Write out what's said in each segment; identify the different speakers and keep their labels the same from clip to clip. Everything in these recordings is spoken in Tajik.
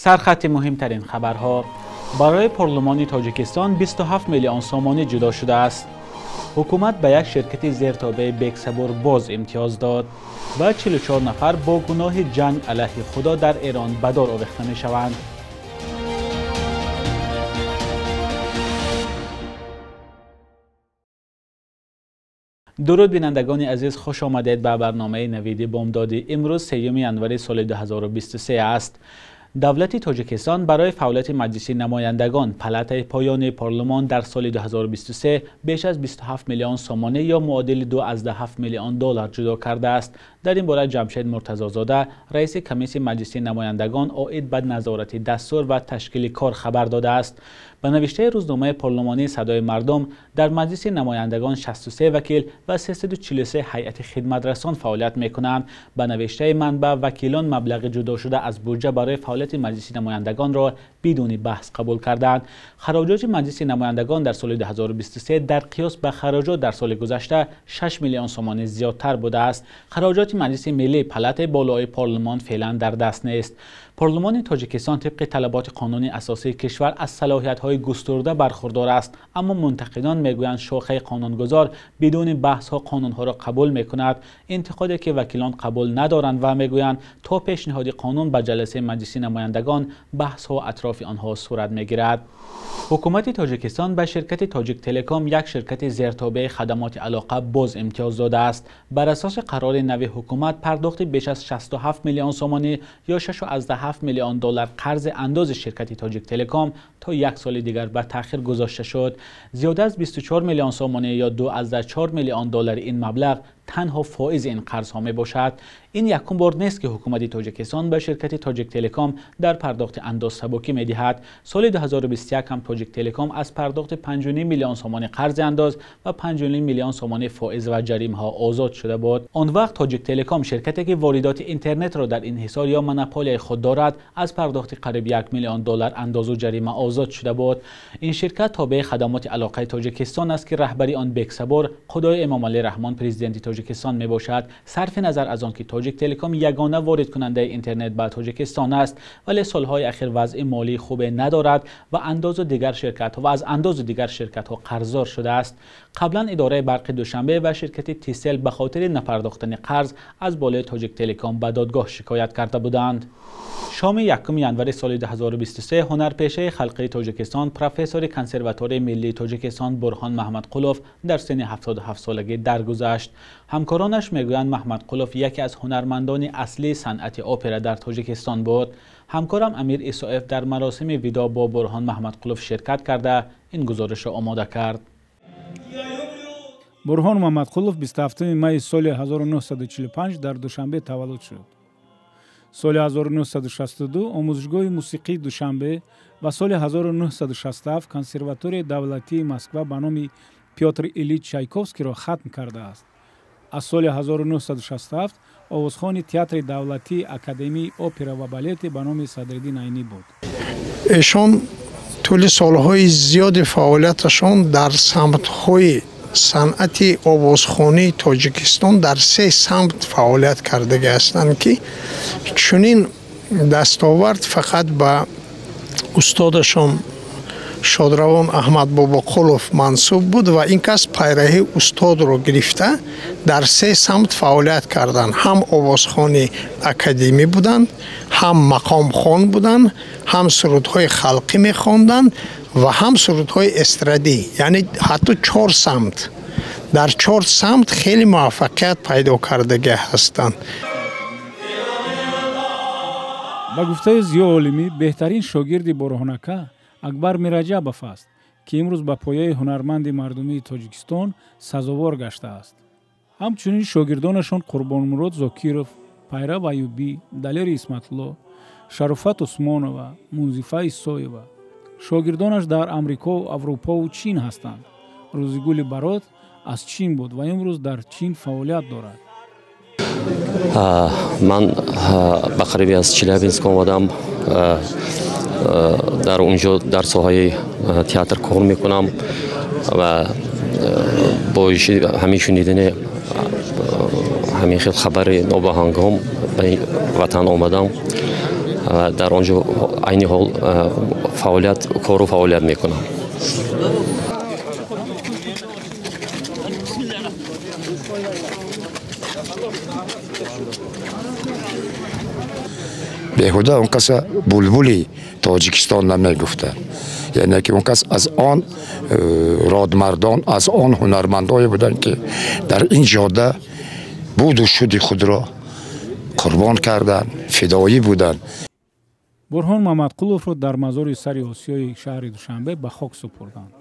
Speaker 1: Сархати муҳимтарин хабарҳо. Барои парлумони Тоҷикистон 27 миллион сомонӣ ҷудо шудааст. Ҳукумат ба як ширкати зертобеи Бексабур боз имтиёз дод ва 44 нафар бо гуноҳи ҷанг алайҳи Худо дар Эрон ба дор овехта мешаванд. Дуруд бинандагони азиз, хуш омадед ба барномаи Навиди Бомдодӣ. Имрӯз 3 январи соли 2023 аст. Давлати Тоҷикистон барои фаъолияти Маҷлиси намояндагон, палатаи поёнии парлумон дар соли 2023 беш аз 27 миллион сомонӣ ё муодили 2,7 миллион доллар ҷудо кардааст. Дар ин бора Ҷамшед Муртазозода, раиси комиссияи Маҷлиси намояндагон оид ба назорати дастур ва ташкили кор хабар додааст. Ба навиштаи рӯзномаи парлумонии Садои мардум, дар Маҷлиси намояндагон 63 вакил ва 343 ҳайати хидматрасон фаъолият мекунанд. Ба навиштаи манбаъ, вакилон маблағи ҷудошуда аз буҷа барои фаъолияти Маҷлиси намояндагонро бидуни баҳс қабул карданд. Хароҷоти Маҷлиси намояндагон дар соли 2023 дар қиёс ба хароҷот дар соли гузашта 6 миллион сомонӣ зиёдтар будааст. Хароҷоти Маҷлиси миллӣ, палатаи болои парлумон феълан дар даст нест. Парлумони Тоҷикистон тибқи талаботи қонуни асосии кишвар аз салоҳиятҳои густурда бархурдор аст, аммо мунтақидон мегӯянд шохаи қонунгузор бидуни баҳсҳо қонунҳоро қабул мекунад. Интиқоде ки вакилон қабул надоранд ва мегӯянд то пешниҳоди қонун ба ҷаласаи Маҷлиси намояндагон баҳсҳо атрофи онҳо сурат мегирад. Ҳукумати Тоҷикистон ба ширкати Тоҷик Телеком, як ширкати зертобеи хадамоти алоқа, боз имтиёз додааст. Бар асоси қарори нави ҳукумат, пардохти беш аз 67 миллион сомонӣ ё 6,7 миллион доллар қарзи андози ширкати Тоҷик Телеком то як соли дигар ба таъхир гузошта шуд. Зиёда аз 24 миллион сомонӣ ё 2,4 миллион доллари ин маблағ танҳо фоизи ин қарзҳо мебошад. Ин якум бор нест ки ҳукумати Тоҷикистон ба ширкати Тоҷик Телеком дар пардохти андоз сабукӣ медиҳад. Соли 2021 ҳам Тоҷик Телеком аз пардохти 5,5 миллион сомонӣ қарзи андоз ва 5,5 миллион сомонӣ фоиз ва ҷаримаҳо озод шуда буд. Он вақт Тоҷик Телеком, ширкате ки воридоти интернетро дар инҳисор ё монополияи худ дорад, аз пардохти қариб 1 миллион доллар андозу ҷарима озод шуда буд. Ин ширкат тобеи хадамоти алоқаи Тоҷикистон аст ки раҳбари он Бексабур Худои Эмомалӣ Раҳмон, президенти Тоҷикистон мебошад. Сарфи назар аз он ки Тоҷик Телеком ягона воридкунандаи интернет ба Тоҷикистон аст, вале солҳои ахир вазъи молии хубе надорад ва андозу дигар ширкатҳо ва аз андозу дигар ширкатҳо қарздор шудааст. Қаблан идораи барқи Душанбе ва ширкати Тисел ба хотири напардохтани қарз аз болои Тоҷик Телеком ба додгоҳ шикоят карда буданд. Шоми 1 январи соли 2023 ҳунарпешаи халқии Тоҷикистон, профессори консерваторияи миллии Тоҷикистон Бурҳон Маҳмадқулов дар синни 77 солагӣ даргузашт. Ҳамкоронаш мегӯянд Маҳмадқулов яке аз ҳунармандони аслии санъати опера дар Тоҷикистон буд. Ҳамкорам Амир Исоев дар маросими видоъ бо Бурҳон Маҳмадқулов ширкат карда ин гузоришро омода кард.
Speaker 2: Бурҳон Маҳмадқулов 27 майи соли 1945 дар Душанбе таваллуд шуд. Соли 1962 омӯзишгоҳи мусиқии Душанбе ва соли 1967 консерваторияи давлатии Москва ба номи Пётр Ильич Чайковскийро хатм кардааст. Аз соли 1967 овозхони театри давлатии Академияи опера ва балети ба номи Садриддин Айнӣ буд.
Speaker 3: Эшон тӯли солҳои зиёди фаъолияташон дар самтҳои санъати овозхонии Тоҷикистон дар се самт фаъолият кардагӣ ҳастанд, ки чунин дастовард фақат ба устодашон шодравон Аҳмад Бобоқулов мансуб буд ва ин кас пайраҳии устодро гирифта дар се самт фаъолият карданд. Ҳам овозхони академӣ буданд, ҳам мақомхон буданд, ҳам сурудҳои халқӣ мехонданд ва ҳам сурудҳои эстрадӣ, яъне ҳатто 4 самт. Дар 4 самт хеле муваффақият пайдо кардагӣ ҳастанд.
Speaker 2: Ба гуфтаи Зиё Олимӣ, беҳтарин шогирди Бурҳонака Акбар Мираҷабов аст, ки имрӯз ба пояи ҳунарманди мардумии Тоҷикистон сазовор гаштааст. Ҳамчунин шогирдонашон Қурбонмурод Зокиров, Пайрав Аюбӣ, Далери Исматулло, Шарофат Усмонова, Мунзифа Исоева. Шогирдонаш дар Амрико, Аврупову Чин ҳастанд. Рӯзигули Барот аз Чин буд ва имрӯз дар Чин фаъолият дорад.
Speaker 4: Ман ба қариби аз Челябинск омадам. Дар унҷо дар соҳаи театр кор мекунам ва бо ҳамин шунидани ҳамин хел хабари нобаҳангом ба ватан омадам. Дар он ҷо айни ҳол фаъолият, кору фаъолият мекунам.
Speaker 5: Беҳуда он каса булбули Тоҷикистон намегуфтанд. Яъне ки он кас аз он родмардон, аз он ҳунармандое буданд, ки дар ин ҷода буду шуди худро қурбон карданд, фидоӣ буданд.
Speaker 2: Бурҳон Мамадқуловро дар мазори сари Осиёи шаҳри Душанбе ба хок супурданд.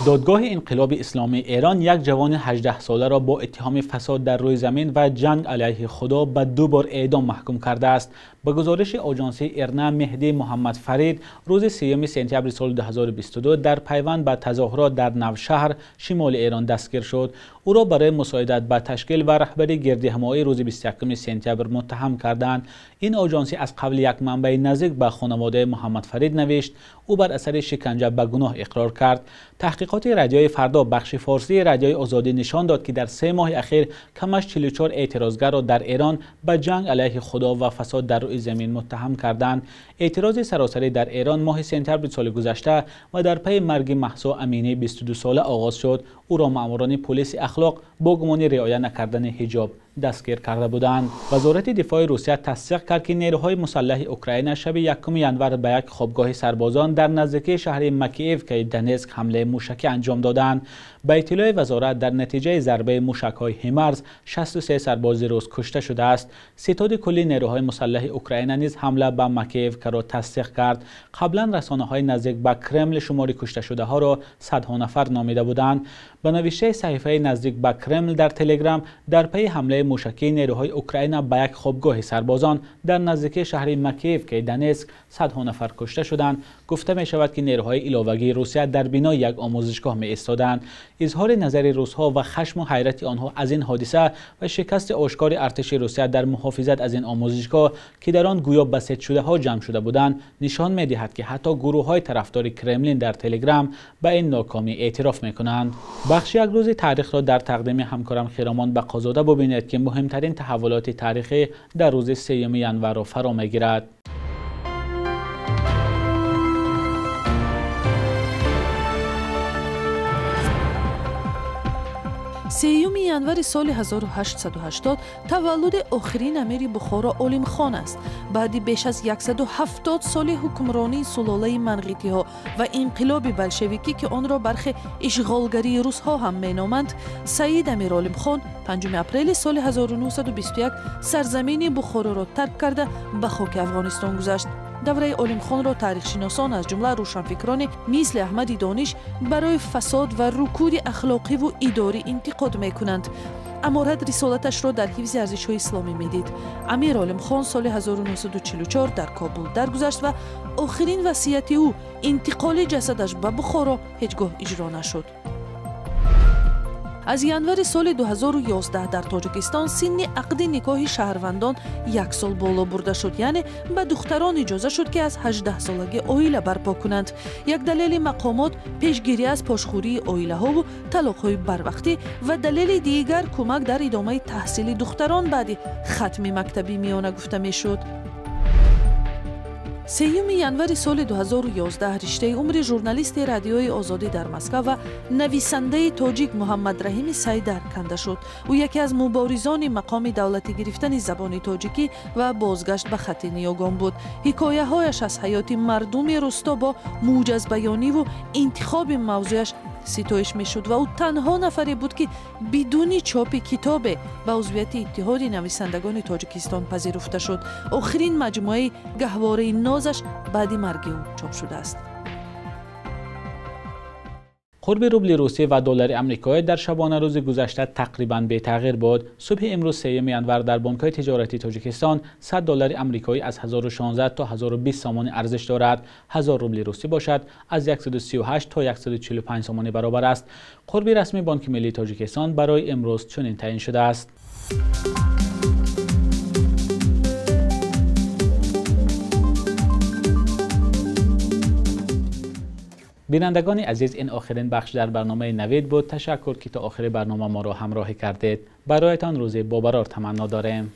Speaker 1: Додгоҳи инқилоби исломии Эрон як ҷавони 18-соларо бо иттиҳоми фасод дар рӯи замин ва ҷанг алайҳи Худо ба 2 бор эъдом маҳкум кардааст. Ба гузориши оҷонсии Ирна, Меҳдӣ Муҳаммад Фарид рӯзи 3 сентябри соли 2022 дар пайванд ба тазоҳурот дар Навшаҳр, шимоли Эрон дастгир шуд. Ӯро барои мусоидат ба ташкил ва раҳбарии гирдиҳамоӣ рӯзи 21 сентябр муттаҳам карданд. Ин оҷонсӣ аз қавли як манбаи наздик ба хонаводаи Муҳаммад Фарид навишт, ӯ бар асари шиканҷа ба гуноҳ иқрор кард. Таҳқиқоти радиои Фардо, бахши форсии радиои Озодӣ нишон дод, ки дар 3 моҳи ахир камаш 44 эътирозгарро дар Эрон ба ҷанг алайҳи Худо ва фасод дар рӯи замин муттаҳам карданд. Эътирози саросарӣ дар Эрон моҳи сентябри соли гузашта ва дар пайи марги Маҳсо Аминӣ 22-сола оғоз шуд. Ӯро маъмурони полиси ахлоқ бо гумони риоя накардани ҳиҷоб дастгир карда буданд. Вазорати дифои Русия тасдиқ кард, ки нерӯҳои мусаллаҳи Украина шаби 1 январ ба як хобгоҳи сарбозон дар наздикии шаҳри Макиевкаи Донецк ҳамлаи мушакӣ анҷом доданд. Ба иттилои вазорат, дар натиҷаи зарбаи мушакҳои ҳимарз 63 сарбози рус кушта шудааст. Ситоди кулли нерӯҳои мусаллаҳи Украина низ ҳамла ба Макиевкаро тасдиқ кард. Қаблан расонаҳои наздик ба Кремл шумори кушташудаҳоро садҳо нафар номида буданд. Ба навиштаи саҳифаи наздик ба Кремл дар Телеграм, дар пайи ҳамлаи мушакии нерӯҳои Украина ба як хобгоҳи сарбозон дар наздикии шаҳри Макиевкаи Донецк садҳо нафар кушта шуданд. Гуфта мешавад, ки нерӯҳои иловагии Русия дар бинои як омӯзишгоҳ меистоданд. Изҳори назари русҳо ва хашму ҳайрати онҳо аз ин ҳодиса ва шикасти ошкори артиши Русия дар муҳофизат аз ин омӯзишгоҳ, ки дар он гӯё басеҷшудаҳо ҷамъ шуда буданд, нишон медиҳад, ки ҳатто гурӯҳҳои тарафдори Кремлин дар Телеграм ба ин нокомӣ эътироф мекунанд. Бахши як рӯзи таърихро дар тақдими ҳамкорам Хиромон Бақозода бубинед, ки муҳимтарин таҳаввулоти таърихӣ дар рӯзи 3 январро фаро мегирад.
Speaker 6: Сеюми январи соли 1880 таваллуди охирин амири Бухоро Олимхон аст. Баъди беш аз 170 соли ҳукмронии сулолаи манғитиҳо ва инқилоби болшевикӣ, ки онро бархе ишғолгарии русҳо ҳам меноманд, Саид Амир Олимхон 5 апрели соли 1921 сарзамини Бухороро тарк карда ба хоки Афғонистон гузашт. Давраи Олимхонро таърихшиносон аз ҷумла рӯшанфикрони мисли Аҳмади Дониш барои фасод ва рукуди ахлоқиву идорӣ интиқод мекунанд. Аморат рисолаташро дар ҳифзи арзишҳои исломӣ медид. Амир Олимхон соли 1944 дар Кобул даргузашт ва охирин васияти ӯ интиқоли ҷасадаш ба Бухоро ҳеҷ гоҳ иҷро нашуд. Аз январи соли 2011 дар Тоҷикистон синни ақди никоҳи шаҳрвандон 1 сол боло бурда шуд, яъне ба духтарон иҷоза шуд, ки аз 18-солагӣ оила барпо кунанд. Як далели мақомот пешгирӣ аз пошхӯрии оилаҳову талоқҳои барвақтӣ ва далели дигар кӯмак дар идомаи таҳсили духтарон баъди хатми мактаби миёна гуфта мешуд. 3 январи соли 2011 риштаи умри журналисти радиои Озодӣ дар Москва ва нависандаи тоҷик Муҳаммадраҳими Сайдар канда шуд. Ӯ яке аз муборизони мақоми давлатӣ гирифтани забони тоҷикӣ ва бозгашт ба хатти ниёгон буд. Ҳикояҳояш аз ҳаёти мардуми русто бо муҷазбаёниву интихоби мавзӯяш ситоиш мешуд ва ӯ танҳо нафаре буд, ки бидуни чопи китобе ба узвияти Иттиҳоди нависандагони Тоҷикистон пазируфта шуд. Охирин маҷмӯаи гаҳвораи нозаш баъди марги ӯ чоп шудааст.
Speaker 1: Қурби рубли русӣ ва доллари амрикоӣ дар шабонарӯзи гузашта тақрибан бетағйир буд. Субҳи имрӯз 3 январ дар бонкҳои тиҷоратии Тоҷикистон 100 доллари амрикоӣ аз 1016 то 1020 сомонӣ арзиш дорад. 1000 рубли русӣ бошад аз 138 то 145 сомонӣ баробар аст. Қурби расмии Бонки миллии Тоҷикистон барои имрӯз чунин таъин шудааст. Бинандагони азиз, ин охирин бахш дар барномаи Навид буд. Ташаккур, ки то охири барнома моро ҳамроҳӣ кардед. Бароятон рӯзи бобарор таманно дорем.